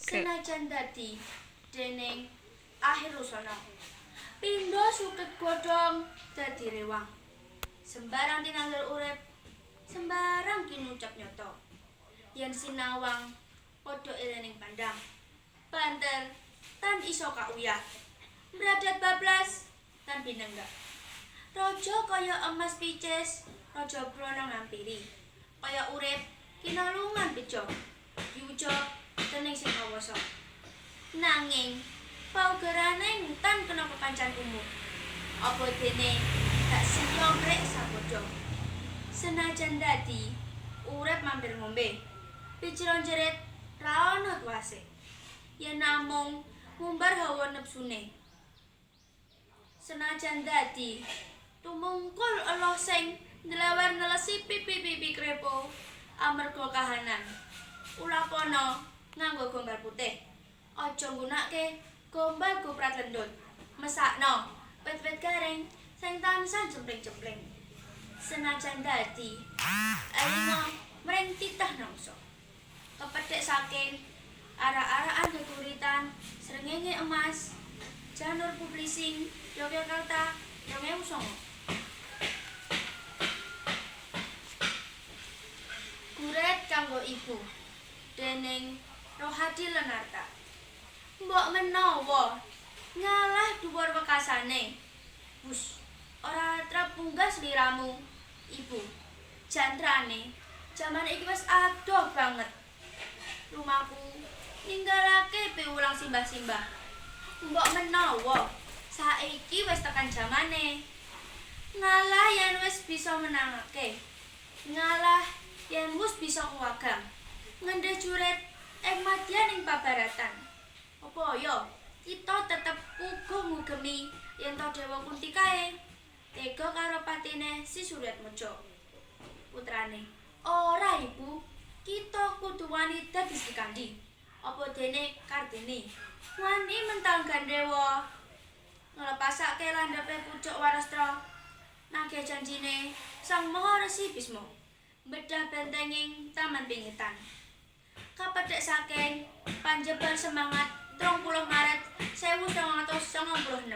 Senajan dadi dening Akhir Rusana. Pindha suket godhong dadi rewang. Sembarang tinandur urip, sembarang kinucap nyoto. Yen sinawang padha irening pandang. Banter tan iso kauyah. Mradat bablas tan binenggak. Raja kaya emas picis, raja brana ngampiri. Kaya urip kinalungan bejo. Yuja dening sing kawasa. Nanging paugerane tan kena kekancan umur. Apa dene gak siya rek sapadha. Senajan dadi urip mampir ngombe. Piciron jerit ra ono tuase. Yen namung ngumbar hawa nepsune. Senajan dadi tumungkul elo sing ndlewer nelesi pipi-pipi krepo amarga kahanan. Ulapono nganggo gombal putih. Aja nggunakake gombal goprat lendut. Mesakno wit-wit garing sing tansah jempling-jempling. Senajan dadi elinga mring titah nangsa. Kepethik saking arak-arakan geguritan srengenge emas. Janur Publishing, Yogyakarta, 2009. Guret kanggo ibu dening Rohadi Lenarta. Mbok menawa ngalah dhuwur wekasane. Wus, ora trep munggah sliramu, Ibu. Jantrane jaman iki wis adoh banget. Lumaku ninggalake piwulang simbah-simbah. Mbok menawa saiki wis tekan jamane. Ngalah yen wis bisa menangake. Ngalah yen wis bisa kuwagang. Ngendhe juret ing madyaning pabaratan. Apa ya kita tetep puguh ngugemi yen to Dewa Kunti kae tega karo patine si Suryatmaja. Putrane, ora Ibu, kita kudu wani dadi Srikandhi. Apa dene Kartini wani mentang gandhewa nglepasake landhepe pucuk warastra nagih janjine Sang Maha Resi Bisma bedah bentenging Taman Pingitan. Kapethik saking Panjebar Semangat 30 Maret 1996.